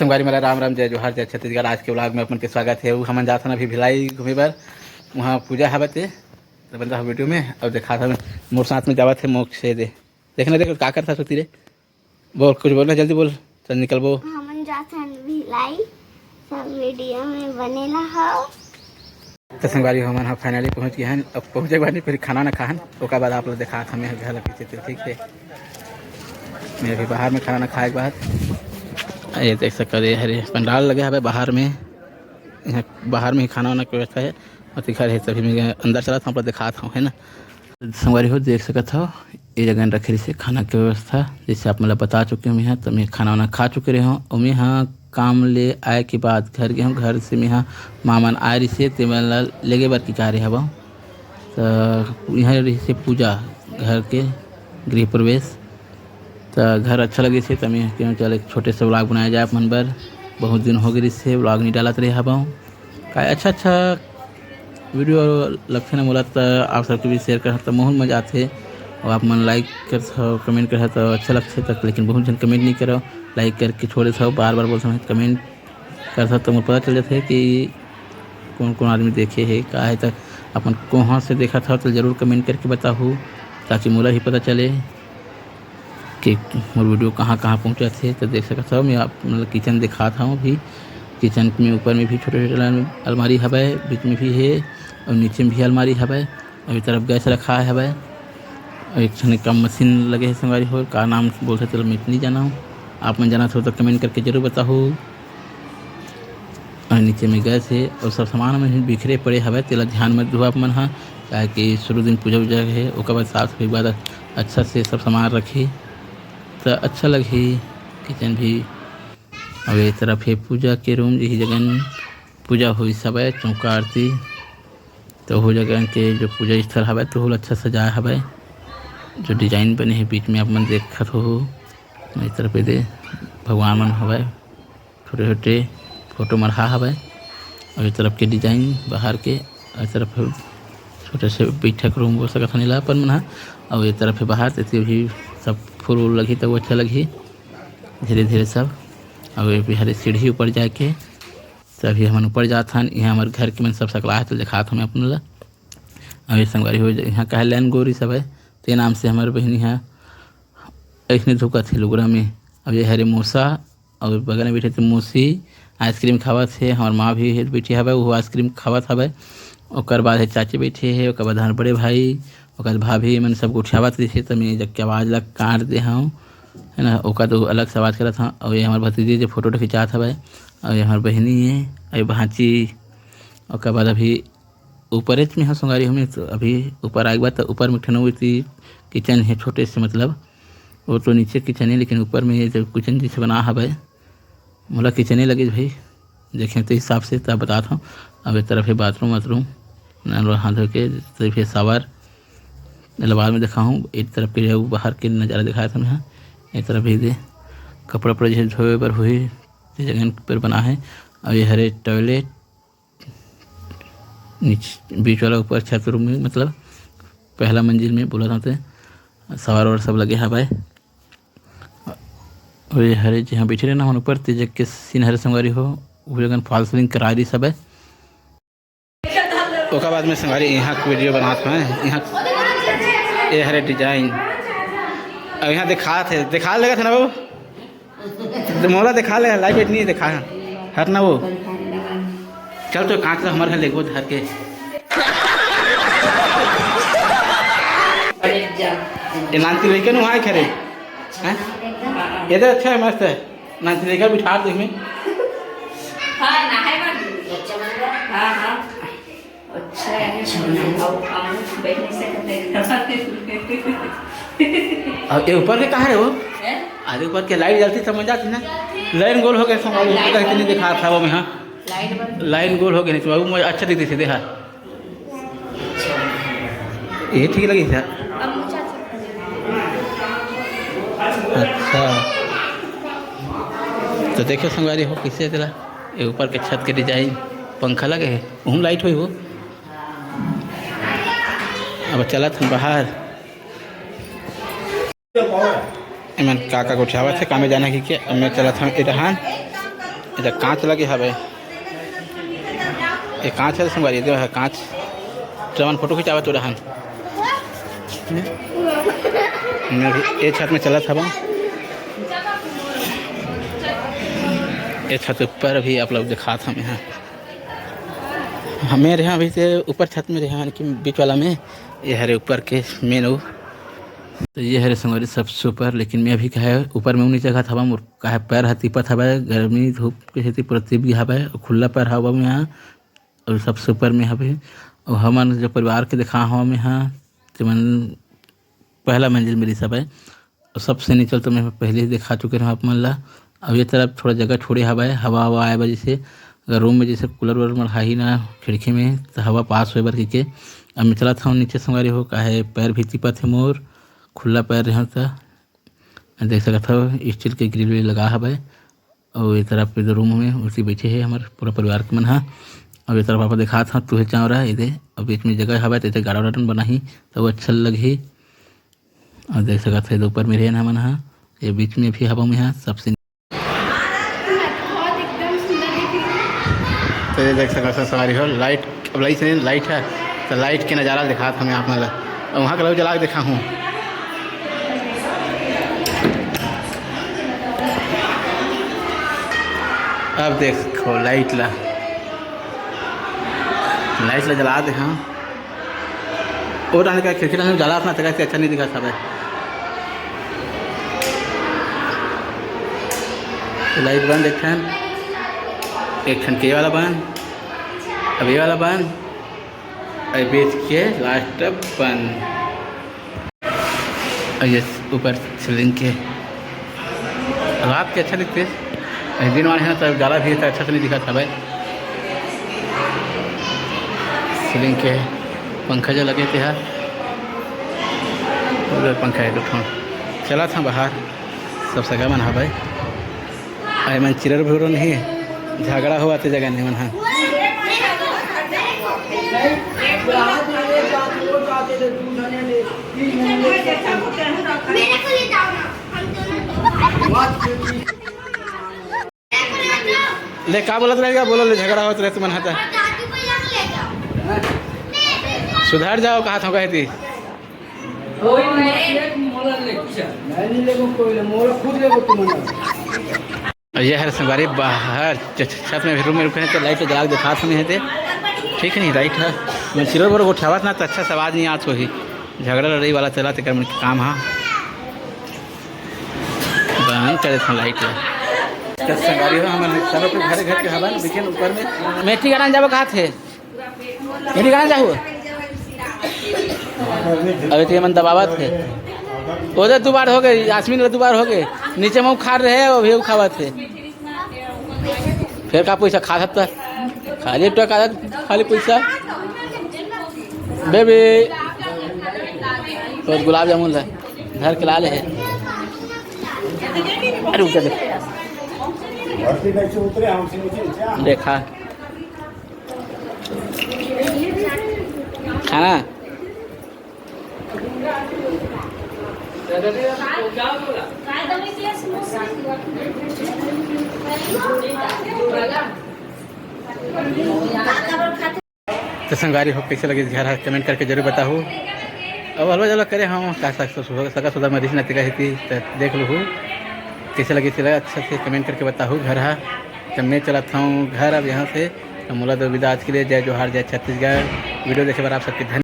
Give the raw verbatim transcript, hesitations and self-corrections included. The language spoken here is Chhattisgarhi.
संगवारी मन ला राम राम, जय जोहार, जय छत्तीसगढ़। आज के vlog में अपन के स्वागत हे। अउ हमन जात हन अभी भिलाई घूमे बर, वहाँ पूजा हवय ते, तो बन रहा वीडियो में। अउ देखा था मोर साथ में जावत हे मोक्ष दे। देखना, देख का करता सोती रे। बोल, कुछ बोलना, जल्दी बोल, चल निकलबो। हमन जात हन भिलाई, सब वीडियो में बने रहो। तो संगवारी हो, हमन ह finally पहुंच गए हन। अब पहुंचे के बाद नहीं, पहले खाना ना खाहन, ओकर बाद आप लोग देखा हमें घर लगे थे, ठीक है। मैं अभी बाहर में खाना ना खाए के बाद, ये देख सकते हैं, हरे पंडाल लगे हवे बाहर में। यहाँ बाहर में ही खाना वाना की व्यवस्था है। और घर है, तभी मैं अंदर चला था, आप लोग दिखात हूँ, है ना। संगवारी हो, देख सकत हव, ये जगह रखे रहिसे खाना के व्यवस्था। जैसे आप मन ला बता चुके हूँ, मैं ह, तो मैं खाना वाना खा चुके रहे हूँ। और मैं ह काम ले आए के बाद घर गे हूँ, घर से मैं ह मामन आए रहिसे, ते मन ला लेगे बर की करे हवं। तो यहाँ रहिसे पूजा घर के गृह प्रवेश। तो घर अच्छा लगे से, तो मैं ह केहूँ चल एक छोटे से vlog बनाया जाए आप मन बर। बहुत दिन हो गए रहिसे vlog नहीं डालत रहे हवं। का अच्छा अच्छा वीडियो लगथे ना मोला, त आप सबके भी share करहत, त महूँ मजा आथे। और आप मन like करथव, comment करहत, त अच्छा लगथे। तक लेकिन बहुत झन comment नहीं करव, like करके छोड़ देथव। बार बार बोलथव, comment करथव, त मोला पता चल जाथे कि कौन कौन आदमी देखे हे, का हे। तक अपन कहाँ से देखत हव, तो जरूर comment करके बताहू, ताकि मोला भी पता चले कि मोर वीडियो कहाँ कहाँ पहुँचत हे। तो देख सकत हव, मैं आप मतलब kitchen दिखात हव अभी। Kitchen में ऊपर में भी छोटे छोटे अल-, अलमारी हवय, बीच में भी हे और नीचे में भी अलमारी हवय। और ये तरफ गैस रखा हवय और एक ठन कम मशीन लगे हे संगवारी हो, का नाम बोलथे तेला मैं नहीं जानव। आप मन जानत हो तो comment करके जरूर बताहू। और नीचे में गैस हे और सब सामान मन बिखरे पड़े हवय, तेला ध्यान मत दो आप मन ह, काहे कि शुरू दिन पूजा उजा हे, ओकर बाद साफ सफाई के बाद अच्छा से सब सामान रखी त अच्छा लगही kitchen भी। अब ये तरफ हे पूजा के room, यही जगह पूजा होई हवय चौका आरती, तो वो जगह के जो पूजा स्थल हवय तो वो अच्छा सजाय हवय, जो design बने हे बीच में आप मन देखत हो, ये तरफ ये दे भगवान मन हवय। छोटे-छोटे फोटो मढ़ा हवय, और ये तरफ के design बाहर के, और ये तरफ छोटे से बैठक room बोल सकत हन एला अपन मन ह, और ये तरफ हे बाहर, तेती भी सब फूल उल लगही, त वो अच्छा लगही धीरे-धीरे सब। और ये भी हरे सीढ़ी ऊपर जाके, त अभी हमन ऊपर जात हन। यहाँ हमर घर के मन सब सकला हे, तो दिखात हन अपन ला। और ये संगवारी हो, यहाँ का हे लैन गोरी सब हे, ते नाम से हमर बहिनी ह अइसने धुकत हे लुगरा में। अब ये हरे मोसा, और बगल में बैठे थे मौसी, ice cream खावत हे। हमर माँ भी हे, बैठी हवय, वो ice cream खावत हवय। ओकर बाद हे चाची बैठे हे, ओकर बाद हमर बड़े भाई, ओकर बाद भाभी, मन सब गोठियावत रहिसे, त मैं जग के आवाज ला काट दे हव, है ना। ओकर तो अलग से आवाज करत हव। और ये हमर भतीजी जो फोटो वोटो खिंचात हवय, और ये हमर बहिनी हे, और ये भांची। ओकर बाद अभी ऊपरेच में ह संगवारी हो, मैं तो अभी ऊपर आए के बाद, त ऊपर में एक ठन वो इति kitchen हे छोटे से, मतलब वो तो नीचे kitchen हे, लेकिन ऊपर में ये जो kitchen जैसे बना हवय, मोला kitchen हे लगे भाई, देखें तो हिसाब से तब बतात हव। अब एक तरफ हे bathroom वाथरूम, नल हाथ धो के, तरफ हे shower, एला बाद में दिखाहूँ। एक तरफ के जो बाहर के नज़ारा दिखाया था मैं, एक तरफ भी दे कपड़ा उपड़ा जैसे धोए बर होही, ये जगह पर बना है। और ये हरे toilet, नीचे बीच वाला ऊपर छत रूम में, मतलब पहला मंजिल में बोला था, shower वावर सब लगे हवय। और ये हरे जिहाँ बैठे रहना हमन ऊपर, ते जग के scene हरे संगवारी हो, वो जगन false ceiling करा दी सब है। ओकर बाद में संगवारी यहाँ के वीडियो बनात हवं, यहाँ ये हरे design। अब यहाँ दिखात हे, दिखा लेगा था ना बाबू? तो मोला दिखा ले, live बैठ नहीं दिखा, हट ना वो। चल तो कांच ला हमर घर लेगो धर के। ये नानती लइका नु आए खरे, हैं? ये तो अच्छा है, मस्त है। नानती लइका बिठा दे में। हाँ, ना है मन। हाँ, हाँ। अच्छा है। अब हम बैठ नहीं सकते। अब ये ऊपर के कहाँ है वो? हैं? अरे ऊपर के light जलती समझ जाती ना। Line गोल हो गए, समझ लो, पता है कि नहीं दिखा था वो में, हाँ। Line गोल हो गए, नहीं तो वो मुझे अच्छा दिखती थी, देखा। ये ठीक लगी सर। अब मुझे अच्छा। तो देखो संगवारी हो, किसे चला ये ऊपर के छत के design, पंखा लगे है, ओहू light होई हो। अब चलत हन बाहर। एमन का का गोठियावत हे, कामे जाना कि के, अब मैं चलत हन ए डहान। एदे कांच लगे हवे, ये कांच हे संगवारी, ये दे कांच, जवन फोटो खिंचावत रहन। मैं अभी ये छत में चलत हवं, ये छत ऊपर भी आप लोग दिखात हमें। हाँ, हमें रहे अभी से ऊपर छत में रहे, यानी कि बीच वाला में, ये हरे ऊपर के मेन वो। तो ये हरे संगवारी सबसे ऊपर, लेकिन मैं अभी का हे ऊपर में नी चघत हवं, मोर का हे पैर ह तिपत हवय, गर्मी धूप के सेती पूरा तिप गे हवय, खुल्ला पैर हवय मैं हा, अउ सबसे ऊपर में हवे। अउ हमन जो परिवार के देखा हवं मैं हा, तेमन पहला मंजिल में रहिस हवय। अउ सबसे नीचे तो मैं पहले ही देखा चुके रहूं आप मन ला। अब ये तरफ थोड़ा जगह छोड़े हवय, हवा हवा आए बर, जैसे अगर रूम में जैसे कूलर वूलर मढ़ाही ना खिड़की में, तो हवा पास होए बर कहिके। अब मैं चलत हवं नीचे संगवारी हो, का हे पैर भी तिपत हे मोर, खुल्ला पैर रहूं त। देख सकत हव, स्टील के ग्रिल भी लगा हवय। अउ ये तरफ पे दो रूम में उसी बैठे हे हमर पूरा परिवार के मन हा। अउ ये तरफ आपको दिखात हव, तुहे चांवरा, ये दे, अब बीच में जगह हवय, तो ये दे गार्डन बनाही, तो वो अच्छा लगही। अउ देख सकत हव, ये दे ऊपर में रेन हमन हा, ये बीच में भी हवा में हा, सबसे। तो ये देख सकत हव संगवारी हो, लाइट, अब लाइट नहीं, लाइट हे, तो लाइट के नजारा दिखात हवं आप मन ला। अउ वहाँ के लाइट जला के देखा हूँ। अब देखो लाइट ला, लाइट ला जला दे, हाँ। वो डाल के खिड़की डाल के जला अपना तरीका से अच्छा नहीं दिखा सब है। तो लाइट बंद एक ठन, एक ठन के वाला बंद, अब ये वाला बंद, अउ बीच के लास्ट बंद। अउ ये ऊपर सीलिंग के रात के अच्छा दिखते, अउ दिन वाले हैं तो उजाला भी है तो अच्छा से नहीं दिखत हवय। सीलिंग के पंखा जो लगे ते हा, उधर पंखा है दो ठो। चलत हन बाहर, सब सगा मन हवय। अरे मन चिरर भुरर नहीं, झगड़ा होवत हे जगह नहीं मन हा। ले का बोलत रहेगा, बोलो ले, झगड़ा होत रहे तुमन हा त। सुधर जाओ, कहा था कहती। कोई नहीं, मोला ले, कुछ। मैं नहीं लेबो, कोई ले, मोला खुद लेबो तुमन। अउ ये हर संगवारी बाहर छ-, छ-, छत में रूम में रुके हैं तो लाइट जला के दिखात हमें हे ते। ठीक नहीं, लाइट है। मैं चिरर बरो उठावत ना तो अच्छा से आवाज नहीं आत होही। झगड़ा लड़ाई वाला चला तेकर मन के काम हा। बंद कर देथन लाइट ला। तो संगवारी हो, हमन सब लोग घरे घर के हवन, लेकिन ऊपर में मेथी गाना जाबो कहा थे। मेथी गाना जाहू। अबे तो ये मन दबावत हे। ओदे दो बार हो गए, यास्मीन ला दो बार हो गए। नीचे में वो खा रहे हैं, वो भी वो खावत हे। फिर का पैसा खा सकता है? खाली टका, खाली पैसा। बेबी, तो गुलाब जामुन है, घर के ला ले है। अरे रुक जा, देख। देखा खाना। तो संगवारी हो, कैसे लगिस घर हा, कमेंट करके जरूर बताहू। अब हलवा जलवा करे हम का सगा सुधा, सगा सुधा मरीज ना तेकर सेती, तो देख लूहू कैसे लगिस, अच्छा से कमेंट करके बताहू घर हा। तो मैं चलत हूँ घर अब यहाँ से। तो मोला दो विदा आज के लिए, जय जोहार, जय छत्तीसगढ़। वीडियो देखे बर आप सबके धन्यवाद।